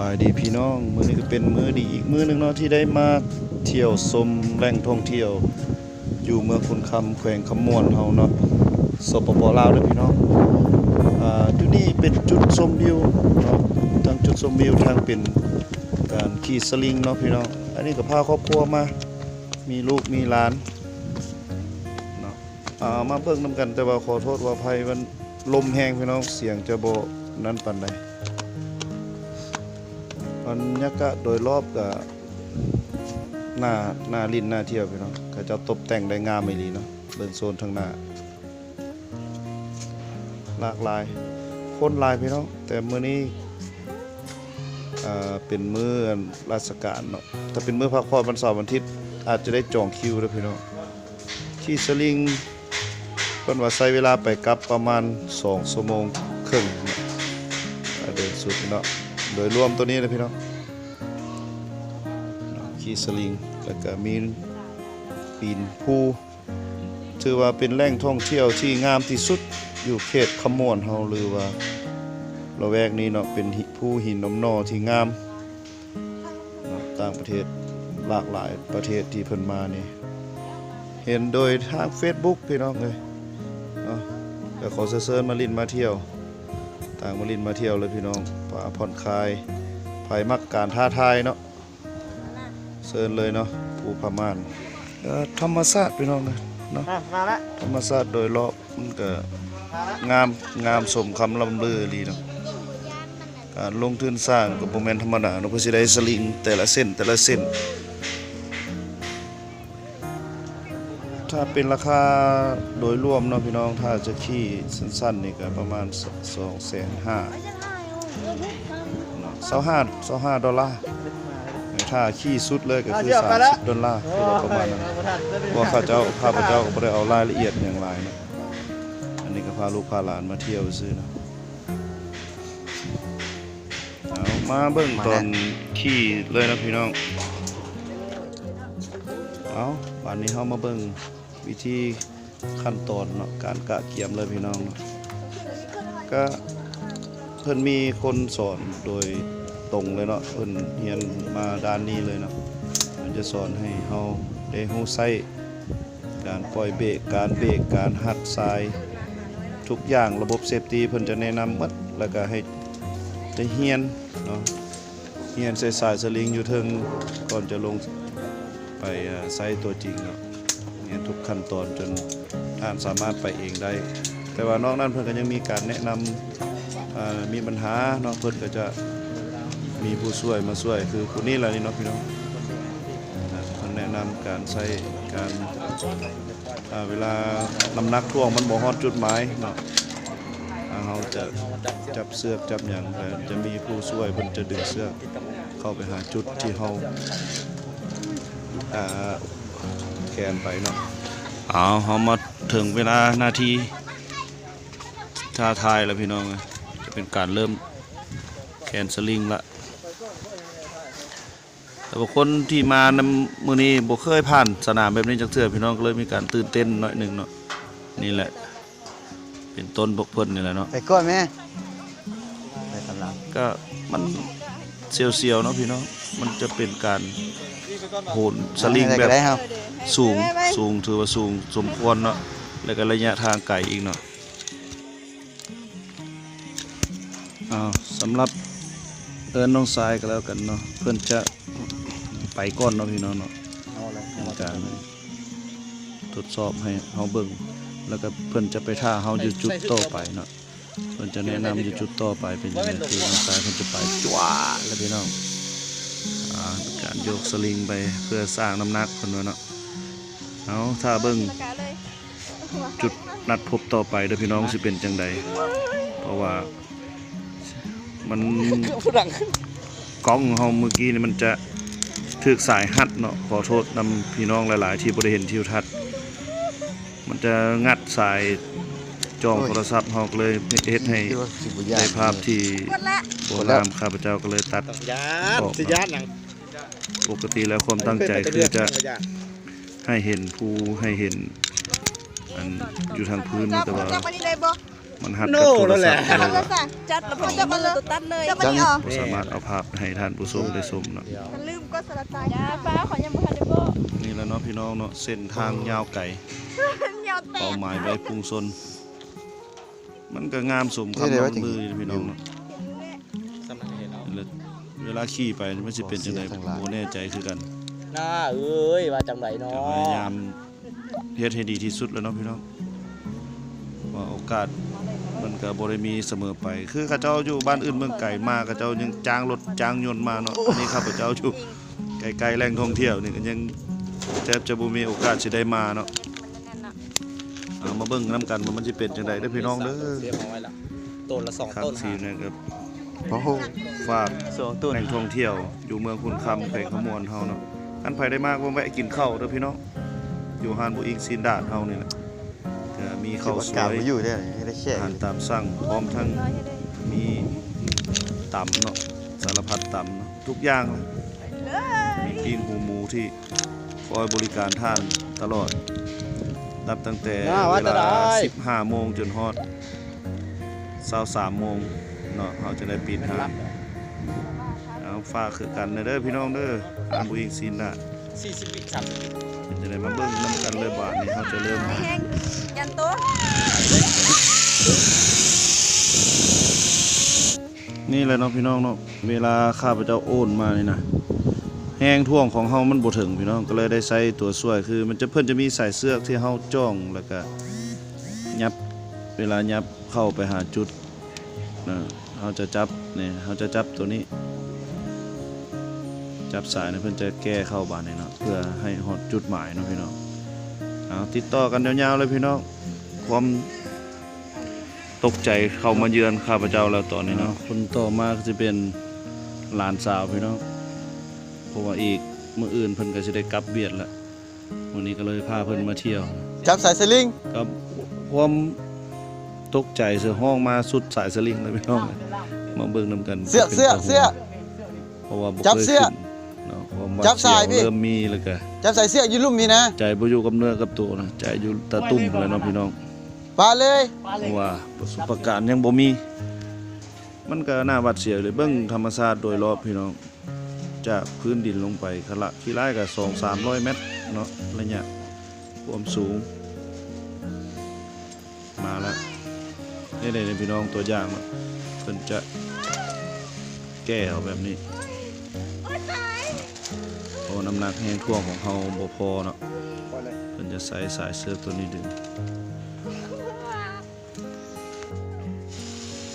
ສະບາຍດີພີ່ນ້ອງ, ມື້ນີ້ກໍເປັນມື້ດີອີກມື້ໜຶ່ງເນາະ ທີ່ໄດ້ມາທ່ຽວຊົມແຫຼ່ງທ່ອງທ່ຽວຢູ່ເມືອງຄຸນຄຳ ແຂວງຄຳມ່ວນເຮົາເນາະ ສປປ ລາວເດີພີ່ນ້ອງ. ອ່າ ຈຸດນີ້ເປັນຈຸດຊົມວິວເນາະ, ທັງຈຸດຊົມວິວ ທັງເປັນການຂີ່ສະລິງເນາະພີ່ນ້ອງ. ອັນນີ້ກໍພາຄອບຄົວມາ ມີລູກມີຫຼານເນາະ. ອ່າ ມາເບິ່ງນຳກັນ, ແຕ່ວ່າຂໍໂທດຂໍອະໄພ ມັນລົມແຮງພີ່ນ້ອງ, ສຽງຈະບໍ່ນັ້ນປານໃດ. ບັນຍາກາດໂດຍລອບກະໜ້າ ໜ້າຫຼິ້ນໜ້າທ່ຽວພີ່ນ້ອງ, ເຂົາເຈົ້າຕົບແຕ່ງໄດ້ງາມອີ່ຫຼີເນາະ. ເບິ່ງໂຊນທາງໜ້າ ຫຼາກຫຼາຍ, ຄົນຫຼາຍພີ່ນ້ອງ, ແຕ່ມື້ນີ້ ອ່າ ເປັນມື້ລາຊະການເນາະ. ຖ້າເປັນມື້ພັກຜ່ອນວັນເສົາວັນອາທິດ ອາດຈະໄດ້ຈອງຄິວເດີພີ່ນ້ອງ. ຂີ່ສະລິງ ເພິ່ນວ່າໃຊ້ເວລາໄປກັບປະມານສອງຊົ່ວໂມງເຄິ່ງເນາະ, ເດີນສຸດເນາະ. ໂດຍລວມໂຕນີ້ນະພີ່ນ້ອງ, ຂີ່ສະລິງ ແລ້ວກະມີປີນພູ. ຖືວ່າເປັນແຫຼ່ງທ່ອງທ່ຽວທີ່ງາມທີ່ສຸດຢູ່ເຂດຄຳມ່ວນເຮົາ ຫຼືວ່າລະແວກນີ້ເນາະ, ເປັນ ພູຫີນໜົມໜໍ່ທີ່ງາມເນາະ. ຕ່າງປະເທດ ຫຼາກຫຼາຍປະເທດທີ່ເພິ່ນມານີ້ ເຫັນໂດຍທາງເຟສບຸກພີ່ນ້ອງເອີຍເນາະ. ກໍຂໍເຊີນມາຫຼິ້ນມາທ່ຽວ, ຕ່າງມາຫຼິ້ນມາທ່ຽວເລີຍພີ່ນ້ອງ, ມາຜ່ອນຄາຍ ໃຜມັກການທ້າທາຍເນາະ ເຊີນເລີຍເນາະ. ພູຜາມ່ານ ກໍທຳມະຊາດພີ່ນ້ອງເນາະ, ອ່ະ ມາລະ ທຳມະຊາດໂດຍລອບມັນກໍງາມ ງາມສົມຄຳລ່ຳລືອີ່ຫຼີເນາະ. ການລົງທຶນສ້າງກໍບໍ່ແມ່ນທຳມະດາເນາະ, ເພື່ອຊິໄດ້ສະລິງແຕ່ລະເສັ້ນ ແຕ່ລະເສັ້ນ. ຖ້າເປັນລາຄາໂດຍລວມເນາະພີ່ນ້ອງ, ຖ້າຈະຂີ່ສັ້ນໆນີ້ກໍປະມານສອງແສນຫ້າ ເນາະ, ຊາວຫ້າ ຊາວຫ້າໂດລາ. ຖ້າຂີ່ສຸດເລີຍກໍຄືສາມສິບໂດລາ ຄືວ່າປະມານນັ້ນ. ເພາະວ່າເຂົາເຈົ້າ ຂ້າພະເຈົ້າກໍບໍ່ໄດ້ເອົາລາຍລະອຽດຫຍັງຫຼາຍເນາະ, ອັນນີ້ກໍພາລູກພາຫຼານມາທ່ຽວຊື່ເນາະ. ເອົາ ມາເບິ່ງຕອນຂີ່ເລີຍເນາະພີ່ນ້ອງ. ເອົາ ບາດນີ້ເຮົາມາເບິ່ງວິທີ ຂັ້ນຕອນເນາະ ການກະກຽມເລີຍພີ່ນ້ອງເນາະ. ກະເພິ່ນມີຄົນສອນໂດຍຕົງເລີຍເນາະ, ເພິ່ນຮຽນມາດ້ານນີ້ເລີຍເນາະ. ເພິ່ນຈະສອນໃຫ້ເຮົາໄດ້ຮູ້ໃຊ້ການປ່ອຍເບກ ການເບກ ການຮັດຊາຍ ທຸກຢ່າງ ລະບົບເຊຟຕີເພິ່ນຈະແນະນຳໝົດ, ແລ້ວກະໃຫ້ໄດ້ຮຽນເນາະ. ຮຽນໃສ່ສາຍສະລິງຢູ່ເທິງ ກ່ອນຈະລົງໄປ ເອີ ໃຊ້ຕົວຈິງເນາະ, ຮຽນທຸກຂັ້ນຕອນຈົນທ່ານສາມາດໄປເອງໄດ້. ແຕ່ວ່ານອກນັ້ນເພິ່ນກໍຍັງມີການແນະນຳ ເອີ ມີບັນຫາເນາະ ເພິ່ນກໍຈະມີຜູ້ຊ່ວຍມາຊ່ວຍ ຄືຜູ້ນີ້ລະນີ້ເນາະພີ່ນ້ອງ. ເພິ່ນແນະນຳການໃຊ້ ການ ອ່າ ເວລານ້ຳໜັກຖ່ວງມັນບໍ່ຮອດຈຸດໝາຍເນາະ, ອ່າ ເຮົາຈະຈັບເຊືອກຈັບຫຍັງ ແລ້ວຈະມີຜູ້ຊ່ວຍ ເພິ່ນຈະດຶງເຊືອກເຂົ້າໄປຫາຈຸດທີ່ເຮົາ ອ່າ ແຂນໄປເນາະ. ເອົາ ເຮົາມາເຖິງເວລານາທີທ້າທາຍແລ້ວພີ່ນ້ອງເອີຍ, ຈະເປັນການເລີ່ມແຂນສະລິງລະ. ແຕ່ວ່າຄົນທີ່ມານຳມື້ນີ້ບໍ່ເຄີຍຜ່ານສະໜາມແບບນີ້ຈັກເທື່ອ ພີ່ນ້ອງ, ກໍເລີຍມີການຕື່ນເຕັ້ນໜ້ອຍໜຶ່ງເນາະ. ນີ້ແຫຼະ ເປັນຕົ້ນພວກເພິ່ນນີ້ແຫຼະເນາະ. ໄປກ່ອນແມ່ ໄປຕາມຫຼັງ. ກໍມັນສຽວໆເນາະພີ່ນ້ອງ, ມັນຈະເປັນການໂຫນສະລິງແບບສູງ ສູງ ຖືວ່າສູງສົມຄວນເນາະ, ແລ້ວກໍໄລຍະທາງໄກອີກເນາະ. ອ້າວ ສຳລັບເອີ້ນນ້ອງຊາຍກໍແລ້ວກັນເນາະ, ເພິ່ນຈະໄປກ່ອນເນາະພີ່ນ້ອງເນາະ, ເປັນການທົດສອບໃຫ້ເຮົາເບິ່ງ ແລ້ວກໍເພິ່ນຈະໄປຖ້າເຮົາຢູ່ຈຸດຕໍ່ໄປເນາະ, ເພິ່ນຈະແນະນຳຢູ່ຈຸດຕໍ່ໄປເປັນຈັ່ງໃດ. ຄືນ້ອງຊາຍເພິ່ນຈະໄປຈວດແລ້ວພີ່ນ້ອງ, ອ່າ ເປັນການໂຍກສະລິງໄປເພື່ອສ້າງນ້ຳໜັກເພິ່ນວ່າເນາະ. ເຮົາຖ້າເບິ່ງ ຈຸດນັດພົບຕໍ່ໄປເດີ້ພີ່ນ້ອງ ຊິເປັນຈັ່ງໃດ ເພາະວ່າມັນ ກ້ອງເຮົາມື້ກີ້ນີ້ມັນຈະຖືກສາຍຮັດເນາະ, ຂໍໂທດນຳພີ່ນ້ອງຫຼາຍໆທີ່ບໍ່ໄດ້ເຫັນທິວທັດ, ມັນຈະງັດສາຍຈອໂທລະສັບເຮົາ ກໍເລີຍເຮັດໃຫ້ໄດ້ພາບທີ່ບໍ່ງາມ, ຂ້າພະເຈົ້າກໍເລີຍຕັດອອກເນາະ. ປົກກະຕິແລ້ວຄວາມຕັ້ງໃຈຄືຈະ ໃຫ້ເຫັນພູ ໃຫ້ເຫັນອັນຢູ່ທາງພື້ນ, ແຕ່ວ່າ ມັນຮັດກັບໂທລະສັບເລີຍວ່າ ຈັດລະບໍ່ມີມືຕົວຕັດເລີຍ ຈັບມັນນີ້ອອກ ບໍ່ສາມາດເອົາພາບໃຫ້ທ່ານຜູ້ຊົມໄດ້ຊົມເນາະ. ຢ່າລືມກົດ Subscribe ຢ່າຟ້າວ ຂ້ອຍຍັງບໍ່ທັນໄດ້ບອກ. ນີ້ແຫຼະເນາະພີ່ນ້ອງເນາະ ເສັ້ນທາງຍາວໄກ ຍາວແຕກ ເປົ້າໝາຍໄວພຸ່ງຊົນ. ມັນກໍງາມສົມຄຳລ່ຳລືຢູ່ພີ່ນ້ອງເນາະ. ເວລາຂີ່ໄປມັນຊິເປັນຈັ່ງໃດ ບໍ່ແນ່ໃຈຄືກັນ. ນ້າເອີຍ ວ່າຈັ່ງໃດເນາະ ຈະພະຍາຍາມເຮັດໃຫ້ດີທີ່ສຸດແລ້ວເນາະພີ່ນ້ອງ ວ່າໂອກາດມັນກໍບໍ່ໄດ້ມີສະເໝີໄປ. ຄືເຂົາເຈົ້າຢູ່ບ້ານອື່ນເມືອງໄກມາ ເຂົາເຈົ້າຍັງຈ້າງລົດຈ້າງຍົນມາເນາະ. ອັນນີ້ຂ້າພະເຈົ້າຢູ່ໃກ້ໆແຫຼ່ງທ່ອງທ່ຽວນີ້ ກໍຍັງແທບຈະບໍ່ມີໂອກາດຊິໄດ້ມາເນາະ. ເອົາມາເບິ່ງນຳກັນວ່າມັນຊິເປັນຈັ່ງໃດເດີພີ່ນ້ອງເດີ. ໂຕລະສອງຕົ້ນ ຄັກສີແນວກັບ ໂອ້ໂຫ ຝາກສອງຕົ້ນ ແຫຼ່ງທ່ອງທ່ຽວຢູ່ເມືອງຄຸນຄຳ ແຂວງຄຳມ່ວນເຮົາເນາະ. ຄັນໃຜໄດ້ມາກໍແວະກິນເຂົ້າເດີພີ່ນ້ອງ ຢູ່ຮ້ານບໍ່ອິງຊີ້ນດາດເຮົານີ້ແຫຼະ. ກໍມີເຂົ້າສວຍ ອາຫານຕາມສັ່ງ ພ້ອມທັງມີຕຳເນາະ ສາລະພັດຕຳເນາະ ທຸກຢ່າງເລີຍ. ມີປີ້ງຫູໝູທີ່ ຄອຍບໍລິການທ່ານຕະຫຼອດ ນັບຕັ້ງແຕ່ເວລາສິບຫ້າໂມງຈົນຮອດຊາວສາມໂມງເນາະ ເຮົາຈະໄດ້ປີນຮ້ານ. ເອົາ ຝາກຄືກັນເດີພີ່ນ້ອງເດີ ຮ້ານບໍ່ອິງຊີ້ນດາດ ສີ່ສິບວິ ສາມສິບວິ ເປັນຈັ່ງໃດ ມາເບິ່ງນຳກັນເລີຍ. ບາດນີ້ເຮົາຈະເລີ່ມ ແຮງ ຢັນໂຕ. ນີ້ແຫຼະເນາະພີ່ນ້ອງເນາະ ເວລາຂ້າພະເຈົ້າໂອນມານີ້ນະ ແຮງຖ່ວງຂອງເຮົາມັນບໍ່ເຖິງພີ່ນ້ອງ ກໍເລີຍໄດ້ໃຊ້ຕົວຊ່ວຍ ຄືມັນຈະ ເພິ່ນຈະມີສາຍເຊືອກທີ່ເຮົາຈ້ອງ ແລ້ວກະຫຍັບ ເວລາຫຍັບເຂົ້າໄປຫາຈຸດນະ ເຮົາຈະຈັບນີ້ ເຮົາຈະຈັບຕົວນີ້ ຈັບສາຍນີ້ ເພິ່ນຈະແກ່ເຂົ້າບາດນີ້ເນາະ ເພື່ອໃຫ້ຮອດຈຸດໝາຍເນາະພີ່ນ້ອງ. ເອົາ ຕິດຕໍ່ກັນຍາວໆເລີຍພີ່ນ້ອງ ຄວາມ ຕົກໃຈເຂົ້າມາເຢືອນຂ້າພະເຈົ້າແລ້ວຕອນນີ້ເນາະ. ຄົນຕໍ່ມາກໍຊິເປັນຫຼານສາວພີ່ນ້ອງ ເພາະວ່າອີກມື້ອື່ນເພິ່ນກໍຊິໄດ້ກັບວຽກແລ້ວ ມື້ນີ້ກໍເລີຍພາເພິ່ນມາທ່ຽວ. ຈັບສາຍສະລິງ ກັບຄວາມຕົກໃຈ ເສືອຮ້ອງມາສຸດສາຍສະລິງເລີຍພີ່ນ້ອງ. ມາເບິ່ງນຳກັນ ເຊືອກ ເຊືອກ ເຊືອກ ເພາະວ່າບໍ່ເຄີຍຂຶ້ນເນາະ ຄວາມຫວາດສຽວເລີ່ມມີ ແລ້ວກໍຈັບສາຍພີ່ ຈັບສາຍເຊືອກຢູ່ລຸ່ມນີ້ນະ ໃຈບໍ່ຢູ່ກັບເນື້ອກັບໂຕນະ ໃຈຢູ່ຕາຕຸ່ມພຸ້ນແຫຼະເນາະພີ່ນ້ອງ. ປາເລີຍ ເພາະວ່າປະສົບປະການຍັງບໍ່ມີ ມັນກໍໜ້າຫວາດສຽວເລີຍ. ເບິ່ງທຳມະຊາດໂດຍລອບພີ່ນ້ອງ ຈາກພື້ນດິນລົງໄປ ຄະລະຂີ້ຫຼ້າຍກໍສອງສາມຮ້ອຍແມັດເນາະ ໄລຍະຄວາມສູງ. ມາແລ້ວ ນີ້ເດ້ພີ່ນ້ອງ ຕົວຢ່າງເນາະ ເພິ່ນຈະແກ່ເອົາແບບນີ້ ໂອ້ຍ ຕາຍ ເພາະວ່ານ້ຳໜັກແຮງຖ່ວງຂອງເຮົາບໍ່ພໍເນາະ ເພິ່ນຈະໃຊ້ສາຍເຊືອກຕົວນີ້ດຶງ.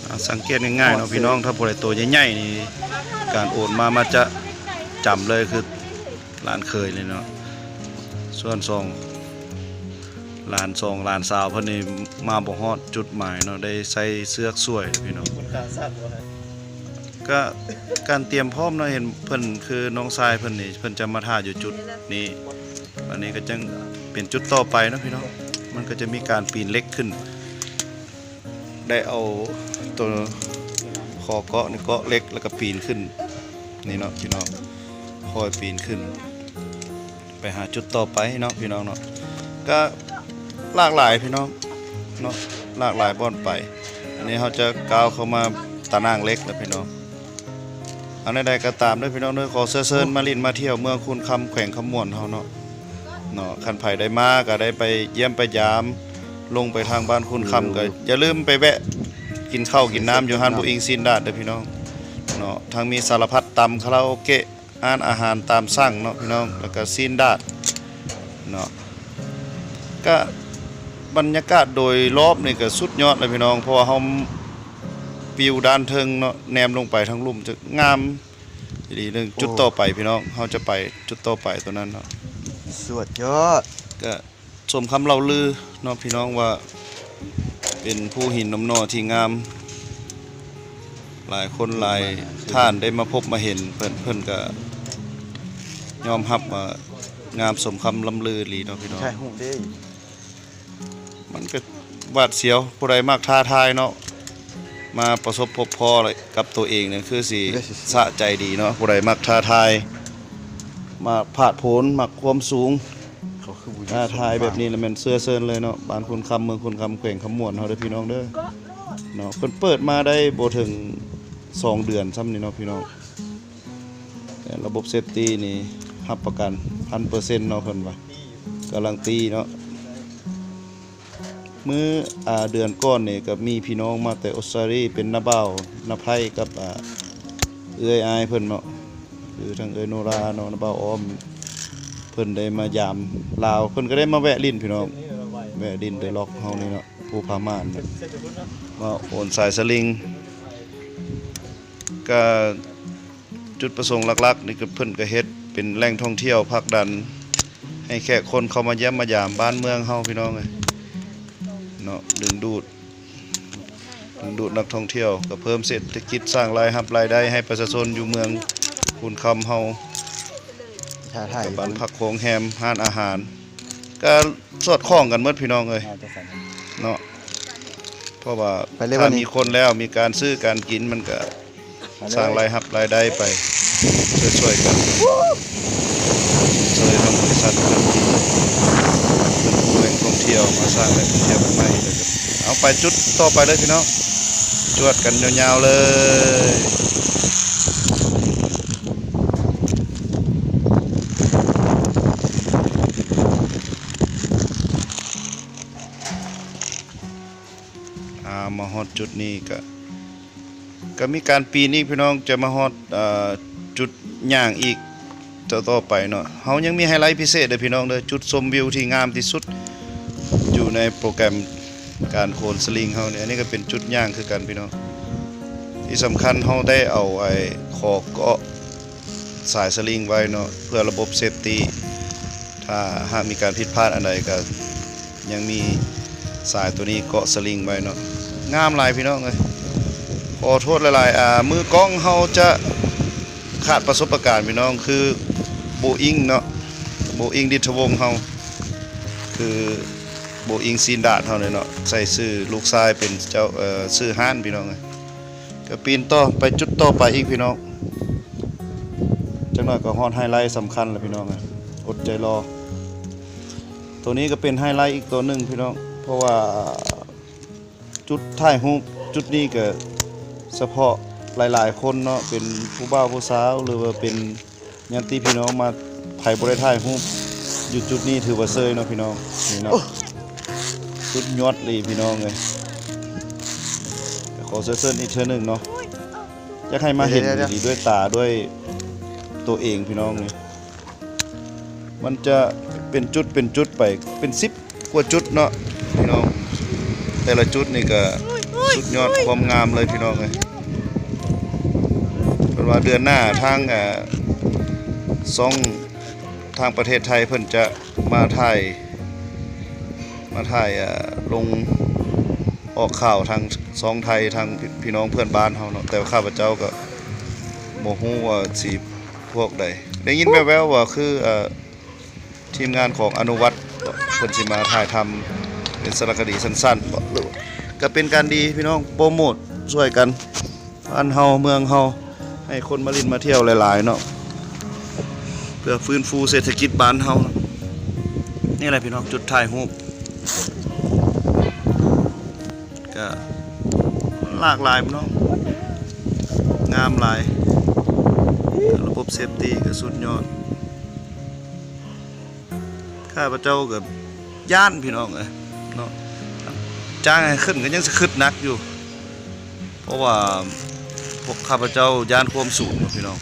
ອາ ສັງເກດງ່າຍໆເນາະພີ່ນ້ອງ ຖ້າຜູ້ໃດໂຕໃຫຍ່ໆນີ້ ການໂອນມາ ມັກຈະຈຳເລີຍ ຄືຫຼານເຂີຍນີ້ເນາະ. ສ່ວນສອງ ຫຼານ ສອງຫຼານສາວເພິ່ນນີ້ມາບໍ່ຮອດຈຸດໝາຍເນາະ ໄດ້ໃຊ້ເຊືອກຊ່ວຍພີ່ນ້ອງ. ກະການຕຽມພ້ອມເນາະ ເຫັນເພິ່ນ ຄືນ້ອງຊາຍເພິ່ນນີ້ ເພິ່ນຈະມາຖ້າຢູ່ຈຸດນີ້ ອັນນີ້ກໍຈັ່ງເປັນຈຸດຕໍ່ໄປເນາະພີ່ນ້ອງ. ມັນກໍຈະມີການປີນເຫຼັກຂຶ້ນ ໄດ້ເອົາໂຕຂໍເກາະນີ້ເກາະເຫຼັກ ແລ້ວກໍປີນຂຶ້ນນີ້ເນາະພີ່ນ້ອງ ຄ່ອຍປີນຂຶ້ນ ໄປຫາຈຸດຕໍ່ໄປເນາະພີ່ນ້ອງເນາະ. ກະຫຼາກຫຼາຍພີ່ນ້ອງເນາະ ຫຼາກຫຼາຍບ່ອນໄປ. ອັນນີ້ເຮົາຈະກ້າວເຂົ້າມາຕາໜ່າງເຫຼັກແລ້ວພີ່ນ້ອງ. ອັນໃດໆກໍຕາມເດີພີ່ນ້ອງເດີ ຂໍເຊື້ອເຊີນມາຫຼິ້ນມາທ່ຽວເມືອງຄຸນຄຳ ແຂວງຄຳມ່ວນເຮົາເນາະ ເນາະ. ຄັນໃຜໄດ້ມາກໍໄດ້ໄປຢ້ຽມໄປຢາມ ລົງໄປທາງບ້ານຄຸນຄຳ ກໍຢ່າລືມໄປແວະກິນເຂົ້າກິນນ້ຳຢູ່ຮ້ານບໍ່ອິງຊີ້ນດາດເດີພີ່ນ້ອງເນາະ. ທັງມີສາລະພັດຕຳ ຄາຣາໂອເກະ ຮ້ານອາຫານຕາມສັ່ງເນາະພີ່ນ້ອງ ແລ້ວກໍຊີ້ນດາດເນາະ. ກະບັນຍາກາດໂດຍລອບນີ້ກະສຸດຍອດເລີຍພີ່ນ້ອງ ເພາະວ່າເຮົາ ວິວດ້ານເທິງເນາະ ແນມລົງໄປທາງລຸ່ມຈະງາມອີ່ຫຼີ. ເລື່ອງຈຸດຕໍ່ໄປພີ່ນ້ອງ ເຮົາຈະໄປຈຸດຕໍ່ໄປຕົວນັ້ນເນາະ ສຸດຍອດ. ກະ ສົມຄຳເລົ່າລືເນາະພີ່ນ້ອງ ວ່າເປັນພູຫີນໜຸ່ມໜໍ່ທີ່ງາມ ຫຼາຍຄົນຫຼາຍທ່ານໄດ້ມາພົບມາເຫັນ ເພິ່ນ ເພິ່ນກະຍອມຮັບວ່າງາມສົມຄຳລ່ຳລືອີ່ຫຼີເນາະພີ່ນ້ອງ. ມັນກະຫວາດສຽວ ຜູ້ໃດມັກທ້າທາຍເນາະ ມາປະສົບພົບພໍ້ກັບໂຕເອງນີ້ ຄືຊິສະໃຈດີເນາະ. ຜູ້ໃດມັກທ້າທາຍ ມັກຜາດໂຜນ ມັກຄວາມສູງ ທ້າທາຍແບບນີ້ລະແມ່ນເຊື້ອເຊີນເລີຍເນາະ ບ້ານຄຸນຄຳ ເມືອງຄຸນຄຳ ແຂວງຄຳມ່ວນເຮົາເດີພີ່ນ້ອງເດີ. ເນາະ ເພິ່ນເປີດມາໄດ້ບໍ່ເຖິງສອງເດືອນຊ້ຳນີ້ເນາະພີ່ນ້ອງ. ແຕ່ລະບົບເຊຟຕີນີ້ຮັບປະກັນພັນເປີເຊັນເນາະ ເພິ່ນວ່າກາຣັນຕີເນາະ. ມື້ ອາ ເດືອນກ່ອນນີ້ກໍມີພີ່ນ້ອງມາແຕ່ອົດສະຕາລີ ເປັນນ້າບ່າວ ນ້າໄພ ກັບ ອາ ເອື້ອຍອ້າຍເພິ່ນເນາະ ຄືທັງເອື້ອຍໂນລາເນາະ ນ້າບ່າວອ້ອມ ເພິ່ນໄດ້ມາຢາມລາວ ເພິ່ນກໍໄດ້ມາແວະຫຼິ້ນພີ່ນ້ອງ ແວະຫຼິ້ນແຕ່ລັອກເຮົານີ້ເນາະ ພູຜາມ່ານເນາະ ມາໂອນສາຍສະລິງ ກະຈຸດປະສົງຫຼັກໆນີ້ກໍເພິ່ນກໍເຮັດເປັນແຫຼ່ງທ່ອງທ່ຽວ ຜັກດັນໃຫ້ແຂກຄົນເຂົ້າມາຢ້ຽມມາຢາມບ້ານເມືອງເຮົາພີ່ນ້ອງເອີຍເນາະ ດຶງດູດ ດຶງດູດນັກທ່ອງທ່ຽວ ກໍເພີ່ມເສດຖະກິດ ສ້າງລາຍຮັບລາຍໄດ້ໃຫ້ປະຊາຊົນຢູ່ເມືອງຄູນຄຳເຮົາ ຖ້າຖ່າຍ ກັບບ້ານພັກໂຮງແຮມ ຮ້ານອາຫານ ກໍສອດຄ່ອງກັນໝົດພີ່ນ້ອງເອີຍ ອ່າ ຈັ່ງຊັ້ນເນາະ ເພາະວ່າ ໄປເລີຍ ຖ້າມີຄົນແລ້ວ ມີການຊື້ການກິນ ມັນກໍ ໄປເລີຍ ສ້າງລາຍຮັບລາຍໄດ້ໄປ ຊ່ວຍໆກັນ ຊ່ວຍທາງບໍລິສັດເພິ່ນທີ່ເປັນຜູ້ແຫຼ່ງທ່ອງທ່ຽວ ມາສ້າງແຫຼ່ງທ່ອງທ່ຽວໃໝ່ໆ ເອົາໄປຈຸດຕໍ່ໄປເລີຍພີ່ນ້ອງ ຈວດກັນຍາວໆເລີຍ. ອາ ມາຮອດຈຸດນີ້ກະ ກະມີການປີນອີກພີ່ນ້ອງ ຈະມາຮອດ ເອີ ຈຸດຍ່າງອີກຕໍ່ໆໄປເນາະ. ເຮົາຍັງມີໄຮໄລພິເສດເດີພີ່ນ້ອງເດີ ຈຸດຊົມວິວທີ່ງາມທີ່ສຸດຢູ່ໃນໂປຣແກຣມການໂຄນສະລິງເຮົານີ້. ອັນນີ້ກໍເປັນຈຸດຍ່າງຄືກັນພີ່ນ້ອງ. ທີ່ສຳຄັນເຮົາໄດ້ເອົາໄອ້ຂໍເກາະ ສາຍສະລິງໄວ້ເນາະ ເພື່ອລະບົບເຊຟຕີ ຖ້າຫາກມີການຜິດພາດອັນໃດກໍຍັງມີສາຍໂຕນີ້ເກາະສະລິງໄວ້ເນາະ. ງາມຫຼາຍພີ່ນ້ອງເອີຍ ຂໍໂທດຫຼາຍໆ ອາ ມືກ້ອງເຮົາຈະຂາດປະສົບປະການພີ່ນ້ອງ ຄືໂບອິງເນາະ ໂບອິງ ດິດທະວົງເຮົາ ຄືໂບອິງ ຊີນດາດເຮົານີ້ເນາະ ໃສ່ຊື່ລູກຊາຍເປັນເຈົ້າ ເອີ ຊື່ຮ້ານພີ່ນ້ອງເອີຍ. ກໍປີນຕໍ່ໄປຈຸດຕໍ່ໄປອີກພີ່ນ້ອງ ຈັກໜ້ອຍກໍຮອດໄຮໄລສຳຄັນແລ້ວພີ່ນ້ອງ ອົດໃຈລໍ. ໂຕນີ້ກໍເປັນໄຮໄລອີກໂຕໜຶ່ງພີ່ນ້ອງ ເພາະວ່າຈຸດຖ່າຍຮູບຈຸດນີ້ກໍສະເພາະຫຼາຍໆຄົນເນາະ ເປັນຜູ້ບ່າວຜູ້ສາວ ຫຼືວ່າເປັນ ຍາດຕິພີ່ນ້ອງມາ ໃຜບໍ່ໄດ້ຖ່າຍຮູບຢູ່ຈຸດນີ້ຖືວ່າເຊີຍເນາະພີ່ນ້ອງ. ນີ້ເນາະ ໂອ້ ສຸດຍອດອີ່ຫຼີພີ່ນ້ອງເອີຍ ຂໍເຊີນອີກເທື່ອໜຶ່ງເນາະ ຢາກໃຫ້ມາເຫັນ ດຽວໆໆ ອີ່ຫຼີດ້ວຍຕາດ້ວຍໂຕເອງພີ່ນ້ອງ. ນີ້ມັນຈະເປັນຈຸດເປັນຈຸດໄປ ເປັນສິບ ກວ່າຈຸດເນາະພີ່ນ້ອງ ແຕ່ລະຈຸດນີ້ກໍສຸດຍອດຄວາມງາມເລີຍພີ່ນ້ອງເອີຍ. ເພິ່ນວ່າເດືອນໜ້າທາງ ເອີ ຊ່ອງທາງປະເທດໄທເພິ່ນຈະມາຖ່າຍ ມາຖ່າຍ ເອີ ລົງອອກຂ່າວທາງຊ່ອງໄທ ທາງພີ່ນ້ອງເພື່ອນບ້ານເຮົາເນາະ ແຕ່ວ່າຂ້າພະເຈົ້າກໍບໍ່ຮູ້ວ່າຊິພວກໃດ ໄດ້ຍິນແວ່ວໆວ່າຄື ເອີ ທີມງານຂອງອະນຸວັດ ເພິ່ນຊິມາຖ່າຍທຳເປັນສາລະຄະດີສັ້ນໆບໍ ກໍເປັນການດີພີ່ນ້ອງ ໂປຣໂມດຊ່ວຍກັນ ບ້ານເຮົາເມືອງເຮົາ ໃຫ້ຄົນມາຫຼິ້ນມາທ່ຽວຫຼາຍໆເນາະ ເພື່ອຟື້ນຟູເສດຖະກິດບ້ານເຮົາ. ນີ້ແຫຼະພີ່ນ້ອງ ຈຸດຖ່າຍຮູບ ກະຫຼາກຫຼາຍພີ່ນ້ອງ ງາມຫຼາຍ ລະບົບເຊຟຕີກໍສຸດຍອດ. ຂ້າພະເຈົ້າກໍຢ້ານພີ່ນ້ອງເອີຍເນາະ ຈ້າງໃຫ້ຂຶ້ນກໍຍັງຊິຄຶດໜັກຢູ່ ເພາະວ່າພວກຂ້າພະເຈົ້າຢ້ານຄວາມສູງເນາະພີ່ນ້ອງ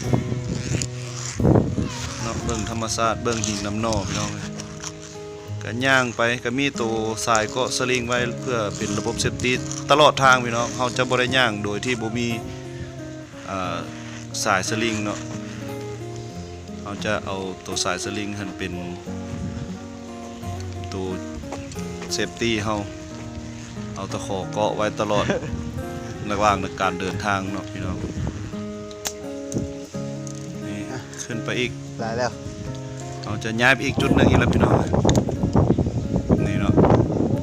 ເນາະ. ເບິ່ງທຳມະຊາດ ເບິ່ງຫີນນຳໜໍ່ພີ່ນ້ອງເອີຍ ກໍຍ່າງໄປ ກໍມີໂຕສາຍເກາະສະລິງໄວ້ ເພື່ອເປັນລະບົບເຊຟຕີຕະຫຼອດທາງພີ່ນ້ອງ. ເຮົາຈະບໍ່ໄດ້ຍ່າງໂດຍທີ່ບໍ່ມີ ອ່າ ສາຍສະລິງເນາະ ເຮົາຈະເອົາໂຕສາຍສະລິງຫັ້ນເປັນໂຕເຊຟຕີເຮົາ ເອົາຕະຂໍເກາະໄວ້ຕະຫຼອດ ລະຫວ່າງການເດີນທາງເນາະພີ່ນ້ອງ. ນີ້ ອ່ະ ຂຶ້ນໄປອີກ ຫຼາຍແລ້ວ ເຮົາຈະຍ້າຍໄປອີກຈຸດໜຶ່ງອີກແລ້ວພີ່ນ້ອງ. ນີ້ເນາະ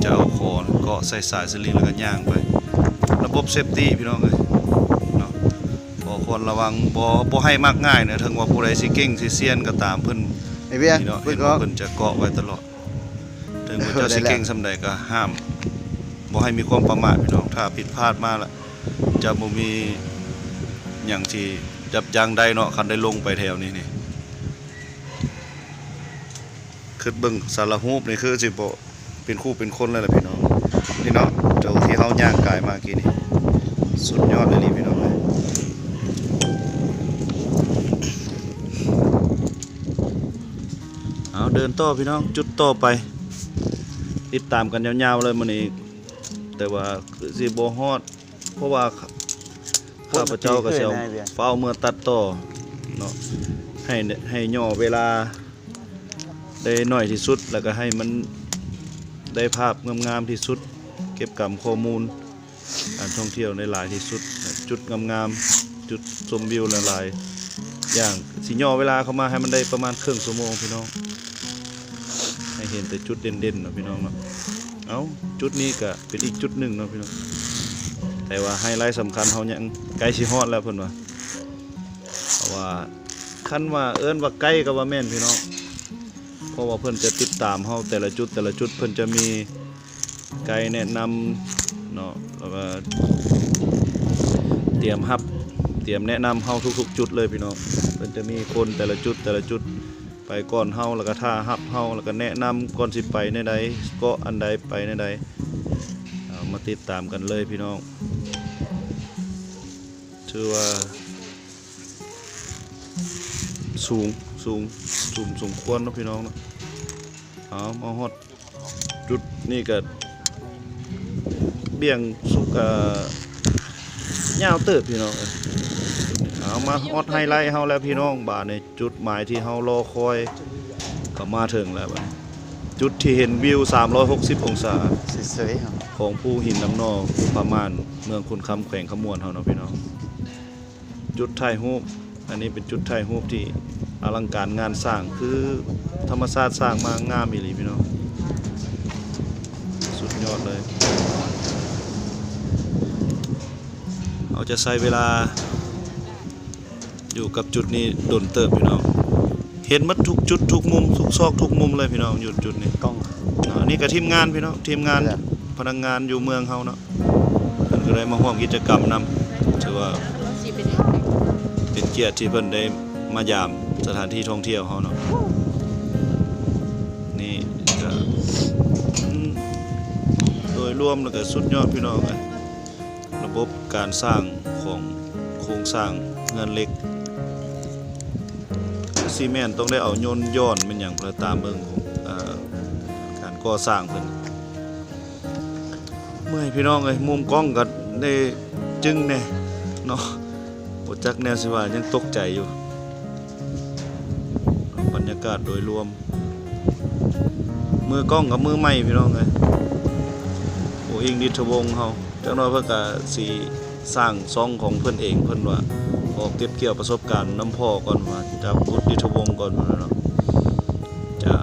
ຈະເອົາຂໍເກາະໃສ່ສາຍສະລິງ ແລ້ວກໍຍ່າງໄປ ລະບົບເຊຟຕີພີ່ນ້ອງເອີຍເນາະ. ຂໍຄວນລະວັງ ບໍ່ ບໍ່ໃຫ້ມັກງ່າຍເນາະ ເຖິງວ່າຜູ້ໃດຊິເກັ່ງຊິຊຽນກໍຕາມ ເພິ່ນ ໄອ້ເວຍ ນີ້ເນາະ ເພິ່ນ ເຫັນວ່າ ເພິ່ນຈະເກາະໄວ້ຕະຫຼອດ ເຖິງວ່າເຈົ້າຊິເກັ່ງສ່ຳໃດກໍຫ້າມ ບໍ່ໃຫ້ມີຄວາມປະໝາດພີ່ນ້ອງ, ຖ້າຜິດພາດມາລະຈະບໍ່ມີຫຍັງທີ່ຢັບຢັ້ງໄດ້ເນາະ. ຄັນໄດ້ລົງໄປແຖວນີ້ນີ້ ຄິດເບິ່ງສາລະຮູບນີ້ຄືຊິບໍ່ເປັນຄູ່ເປັນຄົນເລີຍລະພີ່ນ້ອງ. ນີ້ເນາະ ໂຕທີ່ເຮົາຍ່າງກາຍມາກີ້ນີ້ ສຸດຍອດອີ່ຫຼີພີ່ນ້ອງເອີຍ. ເອົາ ເດີນຕໍ່ພີ່ນ້ອງ ຈຸດຕໍ່ໄປ ຕິດຕາມກັນຍາວໆເລີຍມື້ນີ້. ແຕ່ວ່າຄືຊິບໍ່ຮອດ ເພາະວ່າຂ້າພະເຈົ້າກໍຊິເອົາຟ້າວເມືອຕັດຕໍ່ເນາະ ໃຫ້ ໃຫ້ຫຍໍ້ເວລາໄດ້ໜ້ອຍທີ່ສຸດ ແລ້ວກໍໃຫ້ມັນໄດ້ພາບງາມໆທີ່ສຸດ ເກັບກຳຂໍ້ມູນການທ່ອງທ່ຽວໄດ້ຫຼາຍທີ່ສຸດ ຈຸດງາມໆ ຈຸດຊົມວິວຫຼາຍໆຢ່າງ. ຊິຫຍໍ້ເວລາເຂົ້າມາໃຫ້ມັນໄດ້ປະມານເຄິ່ງຊົ່ວໂມງພີ່ນ້ອງ ໃຫ້ເຫັນແຕ່ຈຸດເດັ່ນໆເນາະພີ່ນ້ອງເນາະ. ເອົ້າ ຈຸດນີ້ກະເປັນອີກຈຸດໜຶ່ງເນາະພີ່ນ້ອງ ແຕ່ວ່າໄຮໄລສຳຄັນເຮົາຍັງໃກ້ຊິຮອດແລ້ວເພິ່ນວ່າ ເພາະວ່າຄັນວ່າເອີ້ນວ່າໃກ້ກໍວ່າແມ່ນພີ່ນ້ອງ ເພາະວ່າເພິ່ນຈະຕິດຕາມເຮົາແຕ່ລະຈຸດ ແຕ່ລະຈຸດເພິ່ນຈະມີໄກແນະນຳເນາະ ແລ້ວກໍຕຽມຮັບຕຽມແນະນຳເຮົາທຸກໆຈຸດເລີຍພີ່ນ້ອງ. ເພິ່ນຈະມີຄົນແຕ່ລະຈຸດ ແຕ່ລະຈຸດ ໄປກ່ອນເຮົາ ແລ້ວກໍຖ້າຮັບເຮົາ ແລ້ວກໍແນະນຳກ່ອນຊິໄປແນວໃດ ເກາະອັນໃດ ໄປແນວໃດ ເອົາມາຕິດຕາມກັນເລີຍພີ່ນ້ອງ. ຖືວ່າສູງ ສູງ ສູງສົມຄວນເນາະພີ່ນ້ອງເນາະ. ເອົາ ມາຮອດ ຈຸດນີ້ກະບ່ຽງສຸກ ກະຍາວເຕີບພີ່ນ້ອງເອີຍ. ເອົາ ມາຮອດໄຮໄລເຮົາແລ້ວພີ່ນ້ອງ ບາດນີ້ຈຸດໝາຍທີ່ເຮົາລໍຄອຍກໍມາເຖິງແລ້ວ ບາດນີ້ຈຸດທີ່ເຫັນວິວສາມຮ້ອຍຫົກສິບອົງສາ ສວຍໆ ຂອງພູຫີນນ້ຳໜໍ່ ພູຜາມ່ານ ເມືອງຄຸນຄຳ ແຂວງຄຳມ່ວນເຮົາເນາະພີ່ນ້ອງ. ຈຸດຖ່າຍຮູບ ອັນນີ້ເປັນຈຸດຖ່າຍຮູບທີ່ອະລັງການງານສ້າງ ຄືທຳມະຊາດສ້າງມາງາມອີ່ຫຼີພີ່ນ້ອງ ສຸດຍອດເລີຍ. ເຮົາຈະໃຊ້ເວລາຢູ່ກັບຈຸດນີ້ດົນເຕີບພີ່ນ້ອງ ເຫັນໝົດທຸກຈຸດທຸກມຸມ ທຸກຊອກທຸກມຸມເລີຍພີ່ນ້ອງ ຢູ່ຈຸດນີ້. ກ້ອງ ເນາະ ອັນນີ້ກໍທີມງານພີ່ນ້ອງ ທີມງານ ເອີ ພະນັກງານຢູ່ເມືອງເຮົາເນາະ ເພິ່ນກໍໄດ້ມາຮ່ວມກິດຈະກຳນຳ ຖືວ່າເປັນກຽດທີ່ເພິ່ນໄດ້ມາຢາມສະຖານທີ່ທ່ອງທ່ຽວເຮົາເນາະ. ນີ້ກໍ ອືມ ໂດຍລວມແລ້ວກໍສຸດຍອດພີ່ນ້ອງເອີຍ ລະບົບການສ້າງຂອງໂຄງສ້າງເຮືອນເຫຼັກ ຊິແມ່ນຕ້ອງໄດ້ເອົາຍົນຍ້ອນແມ່ນຫຍັງ ເພື່ອຕາມເບິ່ງ ເອີ ການກໍ່ສ້າງເພິ່ນ. ເມື່ອຍພີ່ນ້ອງເອີຍ ມຸມກ້ອງກໍໄດ້ຈຶ້ງແດ່ເນາະ ບໍ່ຈັກແນວຊິວ່າ ຍັງຕົກໃຈຢູ່. ບັນຍາກາດໂດຍລວມ ມືກ້ອງກັບມືໃໝ່ພີ່ນ້ອງເອີຍ ໂອອິງ ດິດທະວົງເຮົາ ຈັກໜ້ອຍເພິ່ນກະຊິສ້າງຊ່ອງຂອງເພິ່ນເອງ ເພິ່ນວ່າ ຂໍເກັບກ່ຽວປະສົບການນຳພໍ່ກ່ອນວ່າ ຈາກບຸດດິດທະວົງກ່ອນວ່າເນາະ ຈະ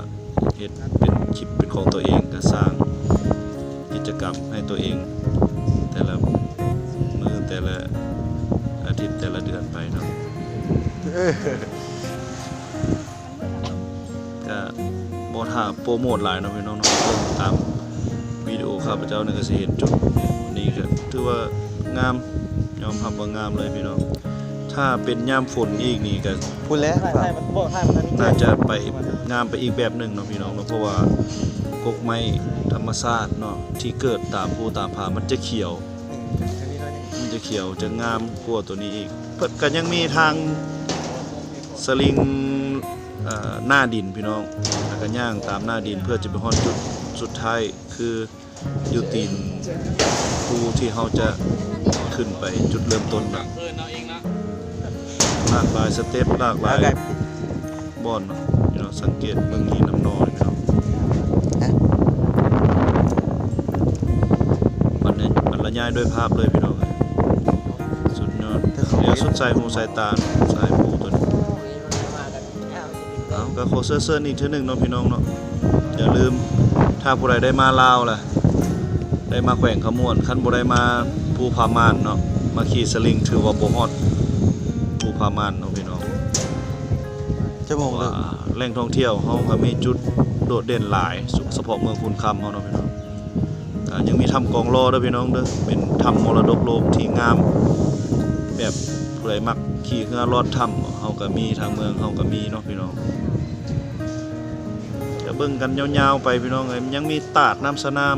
ເຮັດເປັນຄລິບເປັນຂອງຕົວເອງ ກະສ້າງກິດຈະກຳໃຫ້ຕົວເອງ ແຕ່ລະມື້ ແຕ່ລະອາທິດ ແຕ່ລະເດືອນໄປເນາະ. ກະບໍ່ຖ້າໂປຣໂມດຫຼາຍເນາະພີ່ນ້ອງເນາະ ເບິ່ງຕາມວິດີໂອຂ້າພະເຈົ້ານີ້ກະຊິເຫັນຈຸດນີ້ ກະຖືວ່າງາມ ຍອມຮັບວ່າງາມເລີຍພີ່ນ້ອງ. ຖ້າເປັນຍາມຝົນອີກນີ້ກະ ພຸ້ນແຫຼະ ຖ້າມັນບໍ່ ຖ້າມັນ ໜ້າຈະໄປງາມໄປອີກແບບໜຶ່ງເນາະພີ່ນ້ອງເນາະ ເພາະວ່າກົກໄມ້ທຳມະຊາດເນາະ ທີ່ເກີດຕາມພູຕາມຜາ ມັນຈະຂຽວ ມັນຈະຂຽວ ຈະງາມກວ່າໂຕນີ້ອີກ. ເພິ່ນກະຍັງມີທາງສະລິງ ເອີ ໜ້າດິນພີ່ນ້ອງ ແລ້ວກະຍ່າງຕາມໜ້າດິນ ເພື່ອຈະໄປຮອດຈຸດສຸດທ້າຍ ຄືຢູ່ຕີນພູທີ່ເຮົາຈະຂຶ້ນໄປຈຸດເລີ່ມຕົ້ນນະ. ຫຼາກຫຼາຍສະເຕັບ ຫຼາກຫຼາຍບ່ອນເນາະ ພີ່ນ້ອງ ສັງເກດເບິ່ງຫີນນ້ຳໜໍ່ນີ້ເນາະ. ບັນລະຍາຍດ້ວຍພາບເລີຍພີ່ນ້ອງເອີຍ ສຸດຍອດ ດຽວສຸດສາຍຫູສາຍຕາ ສາຍພູຕົວນີ້. ເອົາ ກໍຂໍເຊີນເຊີນອີກເທື່ອໜຶ່ງເນາະພີ່ນ້ອງເນາະ ຢ່າລືມ ຖ້າຜູ້ໃດໄດ້ມາລາວລະ ໄດ້ມາແຂວງຄຳມ່ວນ ຄັນບໍ່ໄດ້ມາພູຜາມ່ານເນາະ ມາຂີ່ສະລິງຖືວ່າບໍ່ຮອດພູຜາມ່ານເນາະພີ່ນ້ອງ. ເພາະວ່າແຫຼ່ງທ່ອງທ່ຽວເຮົາກໍມີຈຸດໂດດເດັ່ນຫຼາຍ ສະເພາະເມືອງຄູນຄຳເຮົາເນາະພີ່ນ້ອງ. ອ່າ ຍັງມີຖ້ຳກອງລໍເດີພີ່ນ້ອງເດີ ເປັນຖ້ຳມໍລະດົກໂລກທີ່ງາມ ແບບຜູ້ໃດມັກຂີ່ເຮືອລອດຖ້ຳ ເຮົາກະມີ ທາງເມືອງເຮົາກະມີເນາະພີ່ນ້ອງ. ຈະເບິ່ງກັນຍາວໆໄປພີ່ນ້ອງເອີຍ. ຍັງມີຕາດນ້ຳສະໜາມ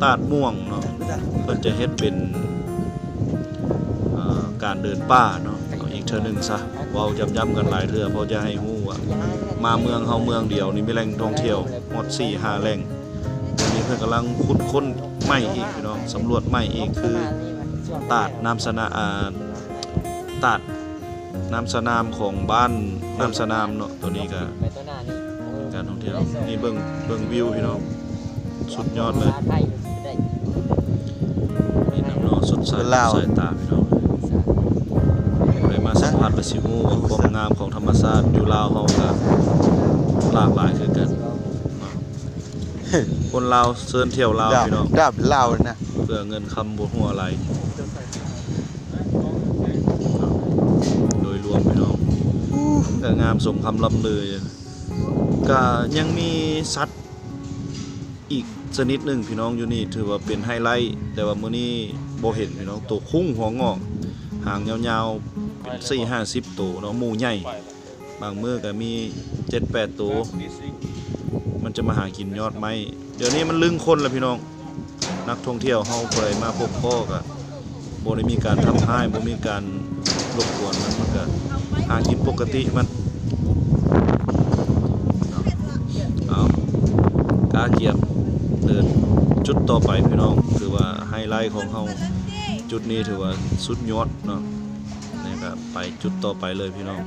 ຕາດມ່ວງເນາະ ເພິ່ນຈະເຮັດເປັນ ອ່າ ການເດີນປ່າເນາະ ເອົາອີກເທື່ອໜຶ່ງຊະ ເວົ້າຢ້ຳໆກັນຫຼາຍເທື່ອ ເພາະຈະໃຫ້ຮູ້ວ່າມາເມືອງເຮົາເມືອງດຽວນີ້ມີແຫຼ່ງທ່ອງທ່ຽວຮອດສີ່ຫ້າແຫຼ່ງ. ດຽວນີ້ເພິ່ນກຳລັງຂຸດຄົ້ນໃໝ່ອີກພີ່ນ້ອງ ສຳຫຼວດໃໝ່ອີກ ຄືຕາດນ້ຳສະໜາມ ອ່າ ຕາດນ້ຳສະໜາມຂອງບ້ານນ້ຳສະໜາມເນາະ. ໂຕນີ້ກະການທ່ອງທ່ຽວ ນີ້ເບິ່ງ ເບິ່ງວິວພີ່ນ້ອງ ສຸດຍອດເລີຍ. ນີ້ນຳເນາະ ສົດໃສ ສົດໃສຕາພີ່ນ້ອງ ຜູ້ໃດມາສຳຜັດລະຊິຮູ້ວ່າຄວາມງາມຂອງທຳມະຊາດຢູ່ລາວເຮົາກະຫຼາກຫຼາຍຄືກັນ. ຄົນລາວເຊີນທ່ຽວລາວພີ່ນ້ອງ ດາບລາວນະ ເພື່ອເງິນຄຳບໍ່ຮົ່ວໄຫຼ. ໂດຍລວມພີ່ນ້ອງ ກະງາມສົມຄຳລ່ຳລື. ກະຍັງມີສັດອີກຊະນິດໜຶ່ງພີ່ນ້ອງ ຢູ່ນີ້ຖືວ່າເປັນໄຮໄລ ແຕ່ວ່າມື້ນີ້ບໍ່ເຫັນພີ່ນ້ອງ ໂຕຄຸງຫົວງອກ ຫາງຍາວໆ ເປັນສີ່ຫ້າສິບໂຕເນາະ ໝູໃຫຍ່. ບາງມື້ກະມີເຈັດແປດໂຕ ມັນຈະມາຫາກິນຍອດໄມ້. ດຽວນີ້ມັນລຶ້ງຄົນລະພີ່ນ້ອງ ນັກທ່ອງທ່ຽວເຮົາ ຜູ້ໃດມາພົບພໍ້ກະບໍ່ໄດ້ມີການທຳຮ້າຍ ບໍ່ມີການລົບກວນ ມັນ ມັນກະຫາກິນປົກກະຕິມັນ. ເອົາ ກະກຽມເດີນຈຸດຕໍ່ໄປພີ່ນ້ອງ ຖືວ່າໄຮໄລຂອງເຮົາ ຈຸດນີ້ຖືວ່າສຸດຍອດເນາະ. ນີ້ກະໄປຈຸດຕໍ່ໄປເລີຍພີ່ນ້ອງ.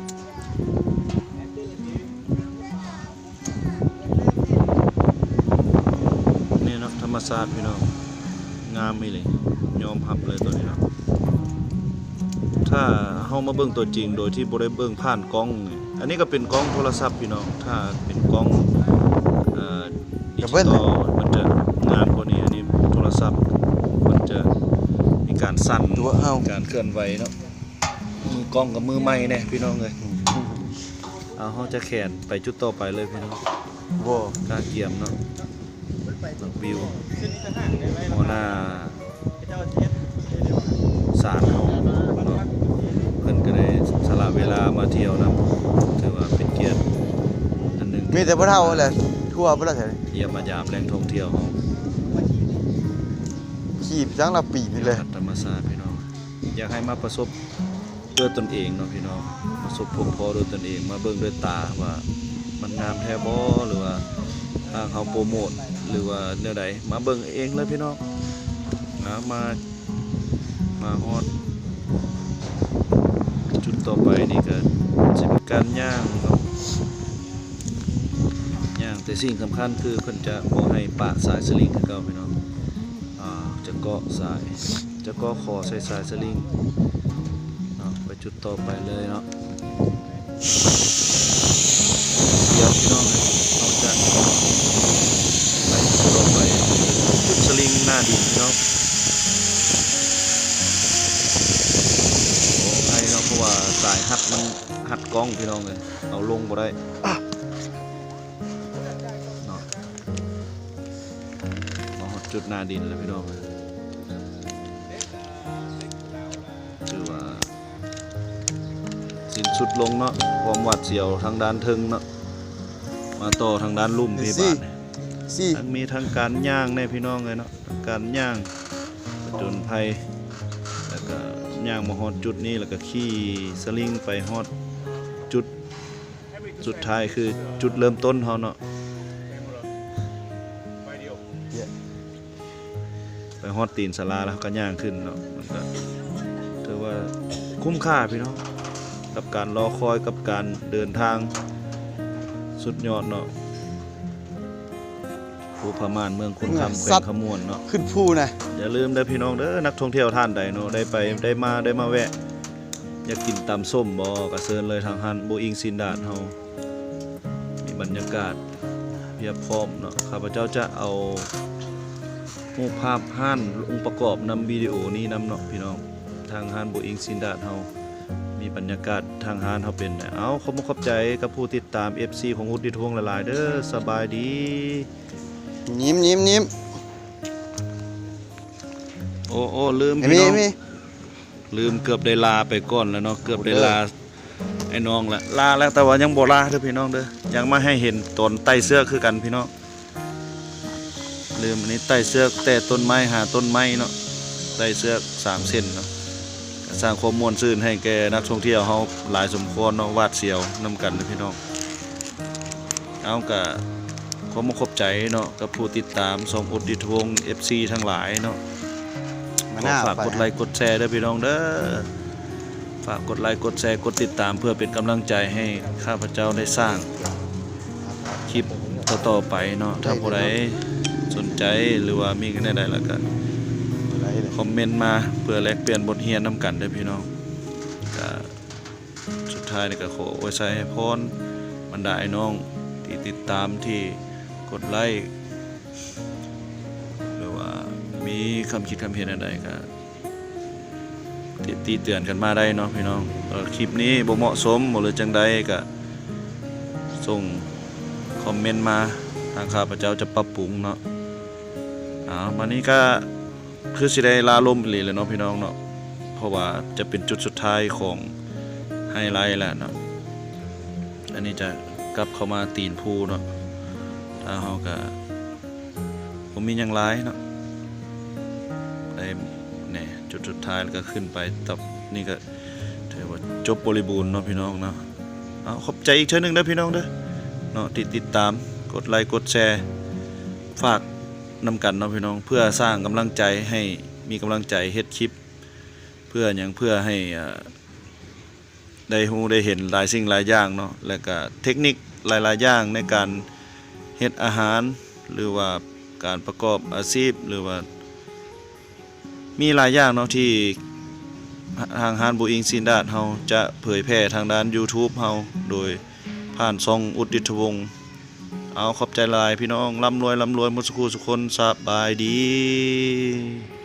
ນີ້ເນາະ ທຳມະຊາດພີ່ນ້ອງ ງາມອີ່ຫຼີ ຍອມຮັບເລີຍໂຕນີ້ເນາະ. ຖ້າເຮົາມາເບິ່ງຕົວຈິງໂດຍທີ່ບໍ່ໄດ້ເບິ່ງຜ່ານກ້ອງນີ້ ອັນນີ້ກະເປັນກ້ອງໂທລະສັບພີ່ນ້ອງ ຖ້າເປັນກ້ອງ ເອີ ດິຈິຕອລ ມັນຈະງາມກວ່ານີ້. ອັນນີ້ໂທລະສັບ ມັນຈະມີການສັ່ນ ການເຄື່ອນໄຫວເນາະ. ມືກ້ອງກັບມືໃໝ່ແດ່ພີ່ນ້ອງເອີຍ. ເອົາ ເຮົາຈະແຂນໄປຈຸດຕໍ່ໄປເລີຍພີ່ນ້ອງ. ບໍ່ ກະກຽມເນາະ ນັກວິວ ຫົວໜ້າສານເຮົາເນາະ ເພິ່ນກະໄດ້ສະຫຼະເວລາມາທ່ຽວນຳ ຖືວ່າເປັນກຽດອັນໜຶ່ງ. ມີແຕ່ຜູ້ເຖົ້າຫັ້ນແຫຼະ ທົ່ວໄປແລ້ວແຖວນີ້ ຢ້ຽມມາຢາມແຫຼ່ງທ່ອງທ່ຽວເຮົາ. ຂີ່ໄປທາງລະປີນີ້ແຫຼະ ທຳມະຊາດພີ່ນ້ອງ ຢາກໃຫ້ມາປະສົບ ດ້ວຍຕົນເອງເນາະພີ່ນ້ອງ ປະສົບພົບພໍ້ດ້ວຍຕົນເອງ ມາເບິ່ງດ້ວຍຕາວ່າມັນງາມແທ້ບໍ່ ຫຼືວ່າທາງເຮົາໂປຣໂມດ ຫຼືວ່າແນວໃດ ມາເບິ່ງເອງເລີຍພີ່ນ້ອງ. ມາ ມາ ມາຮອດຈຸດຕໍ່ໄປນີ້ກະຊິເປັນການຍ່າງເນາະ ຍ່າງ ແຕ່ສິ່ງສຳຄັນຄືເພິ່ນຈະບໍ່ໃຫ້ປະສາຍສະລິງຄືເກົ່າພີ່ນ້ອງ. ອ່າ ຈະເກາະສາຍ ຈະເກາະຂໍໃສ່ສາຍສະລິງເນາະ ໄປຈຸດຕໍ່ໄປເລີຍເນາະ. ດຽວພີ່ນ້ອງ ເຮົາຈະໄປຈຸດຕໍ່ໄປ ຈຸດສະລິງໜ້າດິນພີ່ນ້ອງ. ຂໍອະໄພເນາະ ເພາະວ່າສາຍຮັດມັນ ຮັດກ້ອງພີ່ນ້ອງເອີຍ ເອົາລົງບໍ່ໄດ້ເນາະ. ມາຮອດຈຸດໜ້າດິນແລ້ວພີ່ນ້ອງ ຖືວ່າສິ້ນສຸດລົງເນາະ ຄວາມຫວາດສຽວທາງດ້ານເທິງເນາະ ມາຕໍ່ທາງດ້ານລຸ່ມພີ້ບາດນີ້ ທັງມີທັງການຍ່າງແດ່ພີ່ນ້ອງເອີຍເນາະ ການຍ່າງຜະຈົນໄພ ແລ້ວກະຍ່າງມາຮອດຈຸດນີ້ ແລ້ວກະຂີ່ສະລິງໄປຮອດຈຸດ ສຸດທ້າຍຄືຈຸດເລີ່ມຕົ້ນເຮົາເນາະ ໄປຮອດຕີນສາລາແລ້ວເຮົາກະຍ່າງຂຶ້ນເນາະ ມັນກະຖືວ່າຄຸ້ມຄ່າພີ່ນ້ອງ ກັບການລໍຄອຍ ກັບການເດີນທາງ ສຸດຍອດເນາະ. ພູຜາມ່ານ ເມືອງຄຸນຄຳ ແຂວງຄຳມ່ວນເນາະ ຂຶ້ນພູນະ. ຢ່າລືມເດີພີ່ນ້ອງເດີ ນັກທ່ອງທ່ຽວທ່ານໃດເນາະ ໄດ້ໄປໄດ້ມາ ໄດ້ມາແວະ ຢາກກິນຕຳສົ້ມບໍ່ ກະເຊີນເລີຍ ທາງຮ້ານໂບອິງຊີນດາດເຮົາ ມີບັນຍາກາດພຽບພ້ອມເນາະ. ຂ້າພະເຈົ້າຈະເອົາຮູບພາບຮ້ານລົງປະກອບນຳວິດີໂອນີ້ນຳເນາະພີ່ນ້ອງ. ທາງຮ້ານໂບອິງຊີນດາດເຮົາ ມີບັນຍາກາດທາງຮ້ານເຮົາເປັນໃດ. ເອົາ ຂອບມຸກຂອບໃຈກັບຜູ້ຕິດຕາມ ເອັຟຊີ ຂອງອຸດດິດຮົງຫຼາຍໆເດີ. ສະບາຍດີ. ຍິ້ມ ຍິ້ມ ຍິ້ມ. ໂອ້ ລືມ ພີ່ນ້ອງ ລືມ ເກືອບໄດ້ລາໄປກ່ອນແລ້ວເນາະ ເກືອບໄດ້ລາໄອ້ນ້ອງລະ ລາແລ້ວ ແຕ່ວ່າຍັງບໍ່ລາເດີພີ່ນ້ອງເດີ ຍັງມາໃຫ້ເຫັນຕອນໄຕ່ເຊືອກຄືກັນພີ່ນ້ອງ. ລືມ ອັນນີ້ໄຕ່ເຊືອກແຕ່ຕົ້ນໄມ້ຫາຕົ້ນໄມ້ເນາະ ໄຕ່ເຊືອກສາມເສັ້ນເນາະ ກະສ້າງຄວາມມ່ວນຊື່ນໃຫ້ແກ່ນັກທ່ອງທ່ຽວເຮົາຫຼາຍສົມຄວນເນາະ ຫວາດສຽວນຳກັນເດີພີ່ນ້ອງ. ເອົາ ກະ ຂໍຂອບໃຈເນາະ ກັບຜູ້ຕິດຕາມຊ່ອງອຸດດິດວົງ ເອັຟຊີ ທັງຫຼາຍເນາະ ກໍຝາກກົດໄລກົດແຊເດີພີ່ນ້ອງເດີ ຝາກກົດໄລກົດແຊ ກົດຕິດຕາມ ເພື່ອເປັນກຳລັງໃຈໃຫ້ຂ້າພະເຈົ້າໄດ້ສ້າງຄລິບຕໍ່ໆໄປເນາະ. ຖ້າຜູ້ໃດສົນໃຈ ຫຼືວ່າມີແນວໃດລະກະຄອມເມັນມາ ເພື່ອແລກປ່ຽນບົດຮຽນນຳກັນເດີພີ່ນ້ອງ. ກະ ສຸດທ້າຍນີ້ກໍຂໍອວຍໄຊໃຫ້ພອນບັນດາອ້າຍນ້ອງທີ່ຕິດຕາມ ທີ່ກົດໄລ້ ຫຼືວ່າມີຄຳຄິດຄຳເຫັນອັນໃດກໍຕິ ຕິເຕືອນກັນມາໄດ້ເນາະພີ່ນ້ອງ. ເອີ ຄລິບນີ້ບໍ່ເໝາະສົມບໍ່ ຫຼືຈັ່ງໃດກໍສົ່ງຄອມເມັນມາ ທາງຂ້າພະເຈົ້າຈະປັບປຸງເນາະ. ເອົາ ບາດນີ້ກໍ ຄືຊິໄດ້ລາລົມອີ່ຫຼີແຫຼະເນາະພີ່ນ້ອງເນາະ ເພາະວ່າຈະເປັນຈຸດສຸດທ້າຍຂອງໄຮໄລແລ້ວເນາະ. ອັນນີ້ຈະກັບເຂົ້າມາຕີນພູເນາະ ທາງເຮົາກະບໍ່ມີຫຍັງຫຼາຍເນາະ ໄດ້ແນ່ ຈຸດສຸດທ້າຍແລ້ວກະຂຶ້ນໄປຕໍ່ ນີ້ກະຖືວ່າຈົບບໍລິບູນເນາະພີ່ນ້ອງເນາະ. ເອົາ ຂອບໃຈອີກເທື່ອໜຶ່ງເດີພີ່ນ້ອງເດີເນາະ ທີ່ຕິດຕາມ ກົດໄລກົດແຊ ຝາກ ນຳກັນເນາະພີ່ນ້ອງ ເພື່ອສ້າງກຳລັງໃຈໃຫ້ມີກຳລັງໃຈເຮັດຄລິບ ເພື່ອຫຍັງ ເພື່ອໃຫ້ ເອີ ໄດ້ຮູ້ໄດ້ເຫັນຫຼາຍສິ່ງຫຼາຍຢ່າງເນາະ ແລະກະເທັກນິກຫຼາຍໆຢ່າງໃນການເຮັດອາຫານ ຫຼືວ່າການປະກອບອາຊີບ ຫຼືວ່າ ມີຫຼາຍຢ່າງເນາະ ທີ່ທາງຮ້ານບູອິງຊີນດາດເຮົາຈະເຜີຍແຜ່ທາງດ້ານຢູທູບເຮົາ ໂດຍຜ່ານຊ່ອງອຸດດິດທະວົງ. ເອົາ ຂອບໃຈຫຼາຍພີ່ນ້ອງ ລ່ຳລວຍ ລ່ຳລວຍໝົດສູ່ຄູ່ສູ່ຄົນ ສະບາຍດີ.